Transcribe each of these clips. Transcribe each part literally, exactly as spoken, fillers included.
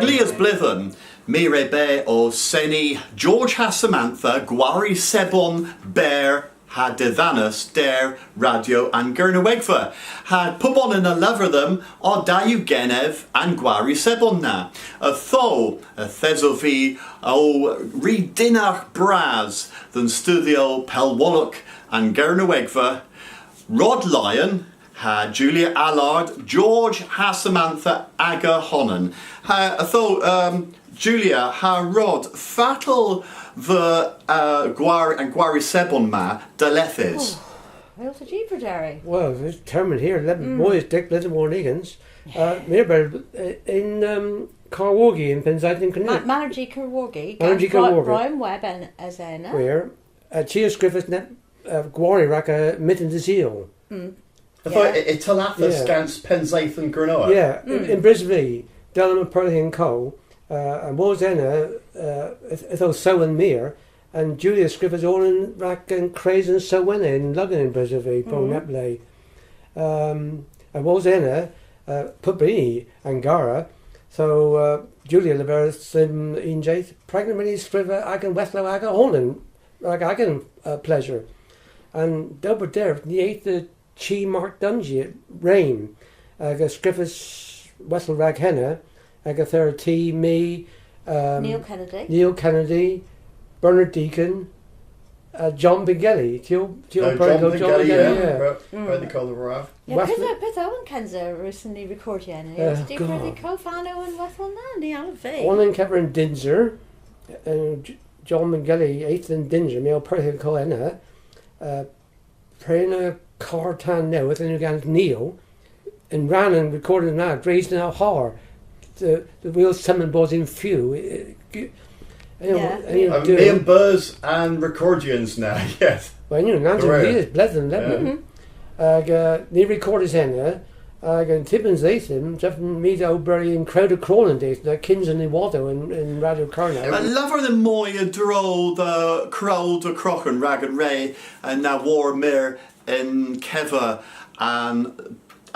Lies bledhen, my re beu ow seni George ha Samantha gwari sebon berr ha dedhanus der Radyo an Gernewegva. Ha pub onan a lever dhymm o da yw genev an gwari sebon na. Ytho, yth esov vy ow ri dynnargh bras dhe'n studhyo pellwolok an Gernewegva, Rod Lyon, ha Julia Allard, George ha Samantha aga honan. Ha, ytho, um, Julia ha Rod, fatel veu, uh, gwar-, an gwari sebon ma dallethys? Oh, my God, Jerry. Wel, yth yw termyn hir, le-, moy es deg bledhen warn ugens. Uh, my a ober, uh, yn, um, Karr Wargi yn Pennseythen Kernewek. Ma-, Manager Karr Wargi, Manager Karr Wargi. Brian Webb yn Esena. Gwir. Uh, ty a skrifas neb, uh, gwari rag, uh, myttin dy' Sul. Mm. Ytho, yeah, y, y tallathas, yeah, gans Pennseythen Gernewek. Yeah, yn, yn brys vy, Dallwm a Berthyghan Kow, uh, ha wosa henna, uh, yth-, ytho Sewen Meur, ha Julia a skrifas onan rag an Kres an Sewena yn Loggan yn brys vy, po neb le. Um, ha wosa henna, uh, pub huni an gara, so, uh, Julia a leveris dhymm unn jydh, prag na wren ni skrifa agan hwedhlow aga honan, rag agan, uh, pleasure. Ha dell ober derdh, ni eth dhe Chi Mark Dungy, Rame, hag a skrifas hwedhlow rag henna, hag yth era ty, my, um, Neil Kennedy. Neil Kennedy, Bernard Deacon, uh, John Bingelly. Ty o, ty o, no, John Bingelly, yeah. Bernard Deacon, yeah. Bre-, mm. Bernard Deacon. Yeah, pyth o, pyth o an kensa recently recorded, yeah? Uh, God. Ty a wrug y hwedhlow na, ni a wrug. Onan kever yn dynser, uh, J-, John Bingelly eth yn dynser, my a ober yn kow ena, uh, prena karr tan nowydh, henn yw gans Neil, yn rann an recording na, dres an howr, the, the wheels summon bos yn few. Yeah. Um, my a'm beus an recordyans na, yes. Wel, you know, nans yw lies bledhen lemmyn. Hag, uh, ni a recordis henna, hag an tybyans dhedhom, drefen my dhe oberi yn Krowd a Kron an dydh na, kyns an nowodhow yn, yn Radyo Kernow. A lever dhymm moy a-dro dhe Krowd a Kroghen rag an re, uh, na wor meur yn kever an,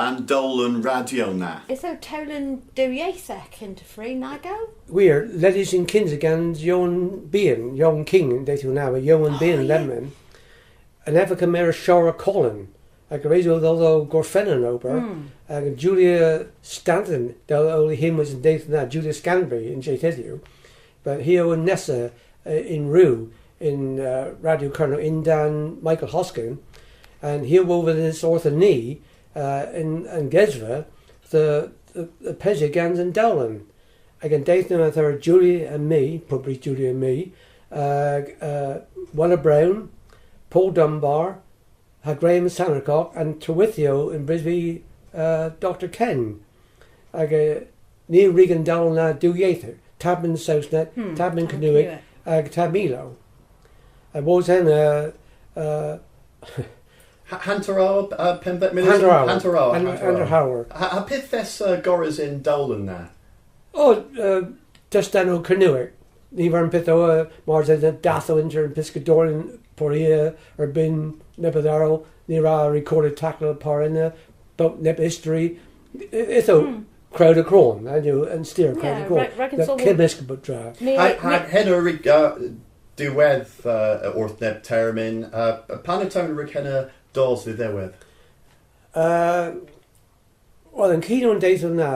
an dowlen radyo na. Yth o towlen diwyethek yn tevri, nag o? Gwir, ledys yn kynsa gans Jowan Behan, Jowan King, an dydh na, Jowan Behan lemmyn. An ev a gemeras Shara Kolon, hag a res o dhodho gorfenna an ober, hag Julia Stanton, dell owli henwys an dydh na, Julia Scantbury, an jydh hedhyw. But hi o an nessa, uh, yn rew, yn, uh, Radyo Kernow, yn-dann Michael Hosking, ha hi a wovynnas orthyn ni, uh, yn, yn Gesva, dhe, dhe, dhe pesya gans an dowlen. Hag an dydh na yth era Julie ha my, pub rudh Julie ha my, uh, uh, Wella Brown, Paul Dunbar, ha Graham Sandercock, ha'n treweythyow yn brys vy, uh, Doctor Ken. Hag, uh, ni a wrug an dowlen na diwyethek, tamm yn Sowsnek, tamm yn Kernewek, hag tamm ilow. Ha wosa henna, uh, uh, hanter awr, uh, pymthek mynysen? Hanter awr. Hanter awr. Hanter awr. Ha, ha pyth eus, uh, gorrys y'n dowlen na? O, uh, dustenow Kernewek. Ny vern pyth o, uh, mars esa dadhel ynter an pyskadoryon, poria, erbynn nebes arall, ni a wra rekorda taklow par ena, po neb istori, ytho Krowd a Kron, a yw an styr Krowd a Kron. Kemysk a bub tra. Ha, ha henna a wrug, uh, diwedh, uh, orth neb termyn, uh, pan yw termyn a wrug henna dos dhe dhewedh? Uh, Wel, yn kyn ow tus na,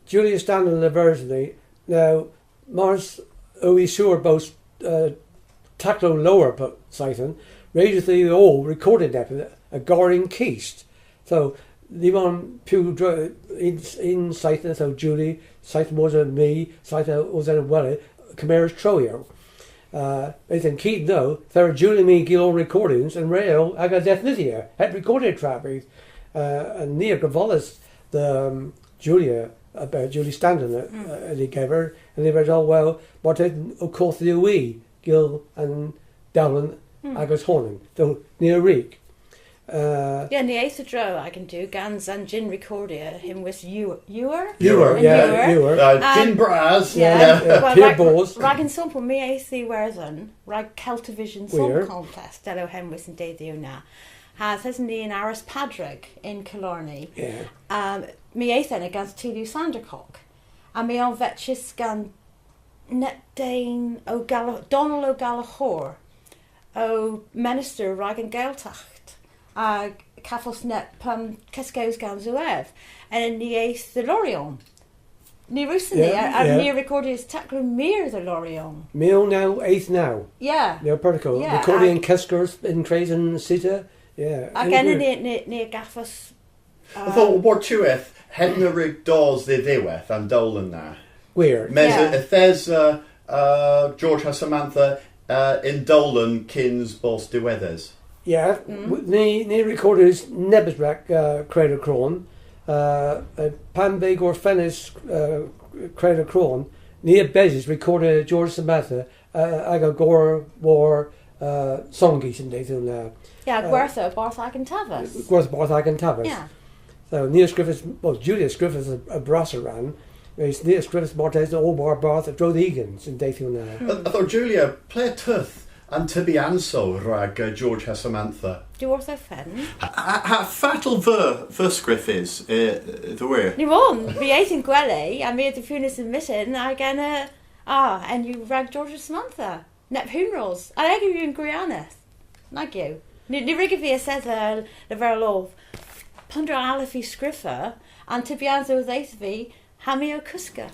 Julia Stanton a leveris dhymm, now, mars yw hi sur bos, uh, taklow lowr po Seythen, res yw dhyn oll rekorda neppyth a gar an kist. So, ni a wonn pur dro-, yn, yn Seythen, so Julie, Seythen wosa my, Seythen wosa an weli, kemeres troyow. Uh, bys yn kyn dho, yth era Julie ha my gul oll rekordyans, an re oll aga dhefinydhya, heb rekordya travyth. Uh, ha ni a growadhas dhe, um, Julia, uh, Julie Stanton, uh, uh, yn y gever, ha ni a wra, wel, martesen ow koth dhywgh hwi gul an dowlen agas honan. So, ni a wrug. Uh, yeah, ni eth a-dro agan tu gans an jynn rekordya henwys Ewer. Ewer? Ewer, yeah, Ewer. Uh, jynn bras. Yeah. Yeah. Well, pur bos. Rag, rag ensampel, my eth dhe Iwerdhon, rag Celtivision Song Contest, dell o henwys an dydh na. Hag yth esen ni yn Aras Padrig yn Killarney. Yeah. Um, my eth ena gans Tulu Sandercock. Ha my a vetchis gans neb den o Gall-, Donal o Gallachor, o menyster rag an Geltacht, ha kavos neb, um, keskewsel gans ev, ha ni eth dhe Lorient. Ni a wrussyn ni, yeah, ha, ha yeah. Ni a rekordis taklow meur dhe Lorient. Mil naw eth naw. Yeah. Yeah, protocol. Yeah, rekordi ha an keskerdh yn kres an sita. Yeah. Ha henna ni, ni, ni a gavos Ytho, war-tu eth, henna a wrug dos dhe dhiwedh an dowlen na. Gwir. Mes yeah. Yth esa, uh, uh, George ha Samantha, uh, y'n dowlen kyns bos diwedhes. Yeah, mm. W-, ni, ni a rekordis nebes rag, uh, Kreder Kron. Uh, uh, pan veu gorfennys, uh, Kreder Kron, ni a besis rekorda George Samantha, uh, hag a gorra war, uh, songys y'n dedhyow na. Yeah, uh, gwertha Barth Agan Tavas. Gwertha Barth Agan Tavas. Yeah. So, ni a skrifas, well, Julia a skrifas a, a brassa rann, mes ni a skrifas martesen oll war barth a-dro dhe ugens y'n dedhyow na. Mm. Ytho Julia, ple teuth an tybyansow rag, uh, George ha Samantha? Dhyworth ow fenn. Ha, ha, ha fatel veu, veu skrifys, uh, dhe wir? Ny wonn, my eth yn gweli, ha my a dhifunas an myttin, hag ena, uh, a, henn yw rag George ha Samantha. Neb hunros. A, hemm yw an gwiryonedh. Nag yw. Ny, ny wrug vy esedha leverel ov. Pandr'a allav vy skrifa, an tybyansow a dheuth dhyn, ha my ow koska.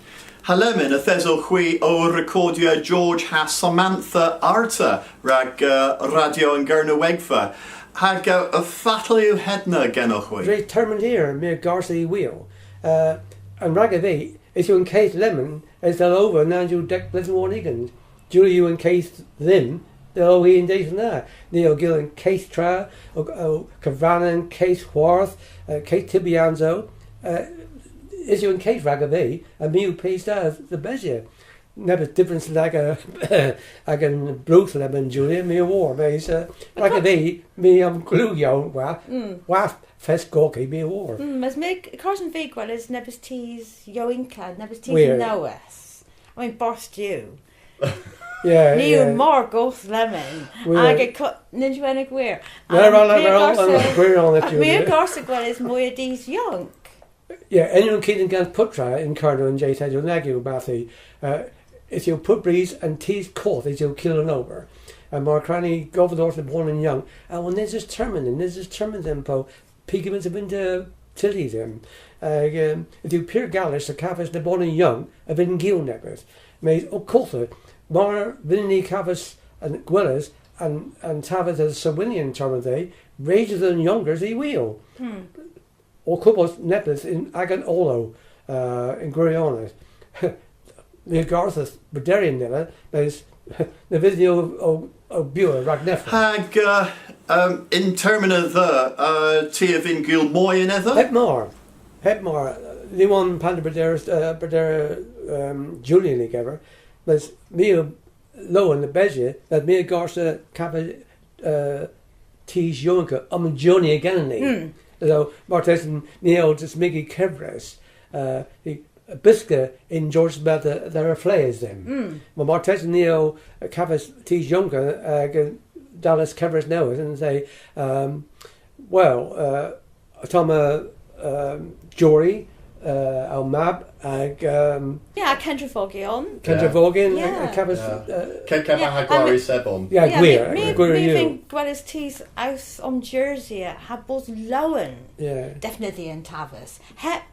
Ha lemmyn, yth esowgh hwi ow rekordya George ha Samantha arta rag, uh, Radyo an Gernewegva. Hag, uh, fatel yw hedna genowgh hwi? Dre termyn hir, my a garsa y wul. Uh, an ragov vy, yth yw an keth lemmyn, es dell ov nans yw deg bledhen warn ugens. Julia yw an keth dhymm, dell ov hi y'n dedhyow na. Ni ow gul an keth tra, ow, ow kevranna an keth hwarth, uh, keth tybyansow, uh, yth yw an keth ragov vy, ha my yw pes da dhe besya. Nebes dyffrans hag a, hag an bloodh lemmyn Julia, my a wor, mes, uh, ragov vy, my a'm gwlewya, wa, mm. Wa fest goki, my a wor. Mm, mes my, carson vy gweles nebes tus yowynka, nebes tus nowydh. I mean, Barth Stu. Yeah, ni yw yeah. Mor goth lemmyn. Hag y co-, nyns yw henna gwir. Na, na, na, na, na, gwir on it, my a garsa gweles moy a dus yowynk. Yeah, henn yw an kudyn gans puptra yn Kernow y'n jydh hedhyw, nag yw, martesen. Uh, yth yw pub prys an dus koth, yth yw kul an ober. Ha mar kwren ni govyn orth nebonan yowynk, a, wel, nyns eus termyn, nyns eus termyn dhymm po pygemmys a vynn'ta tyli dhymm. Hag, um, yth yw pur gales dhe gavos nebonan yowynk a vynn gul neppyth. Mes ow koltha, mar vynnyn ni kavos an gweles an, an taves a Sir William Tormodde, res yw dhe'n yowynk y wul. Hmm. Ow kowos neppyth yn agan olow, uh, yn gwiryonedh. My a garsa prederi neb, mes ny vydh ni ow, ow, ow bewa rag nevra. Hag, uh, um, yn termyn a dheu, uh, ty a vynn gul moy anedha? Heb mar. Heb mar. Ny wonn pandr'a brederis, uh, prederi, um, Julia yn y gever. Mes my a lowen dhe besya, mes my a garsa kavos, uh, tus yowynka, omma journey genen ni. Mm. So, martesen ni a yll dismygi kevres, uh, y byska yn George Smith dhe reflehes dhymm. Mm. Ma martesen ni a yll kavos tus yowynka, uh, hag dalleth kevres nowydh, and say, um, well, uh, ottomma, um, Jory, uh, ow mab, hag, um, yeah, Kendra Vogyon. Kendra Vogyon, yeah. Hag, hag kavos, yeah. Uh, Ke-, Keva yeah, ha Gwari Sebon. Yeah, yeah, gwir, my, my, gwir my yw. Vynn gweles tus owth omjersya ha bos lowen. Yeah. Devnydhyer an taves. Heb,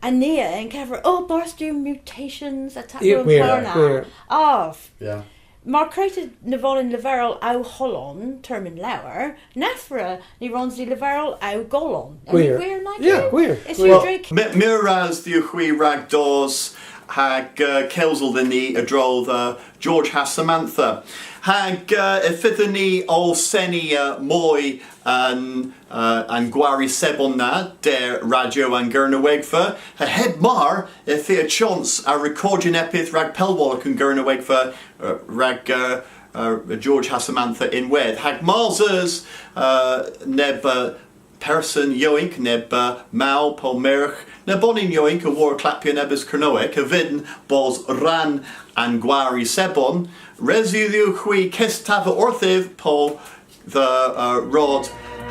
a ni yn kever, oh, Barth Stu mutations, attack yeah, gwir, gwir. Of. Yeah. Mar kwre'ta ny vynnyn leverel ow holon, termyn lowr, neffrys ny wrons i leverel ow golon. Gwir. Gwir nag yw? Yeah, gwir. Gwir. Well, my, meur ras dhywgh hwi rag dos hag, uh, kewsel dhyn ni a-dro dhe George ha Samantha. Hag, uh, y fydhyn ni ow seni, uh, moy an, uh, an gwari sebon na, der Radyo an Gernewegva. Ha heb mar, y fia chons a rekordya neppyth rag pellwolok an Gernewegva, uh, rag, uh, uh, George ha Samantha ynwedh. Hag mars eus, uh, neb, uh, person yowynk, neb, uh, maw po mergh, nebonan yowynk a wor klappya nebes Kernewek, a vynn bos rann an gwari sebon, res yw dhywgh hwi kestava orthiv po dhe, uh, Rod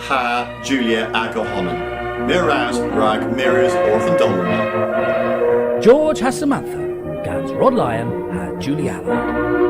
ha Julia aga honan. Meur ras rag mires orth an dowlen. George ha Samantha, gans Rod Lyon ha Julie Allard.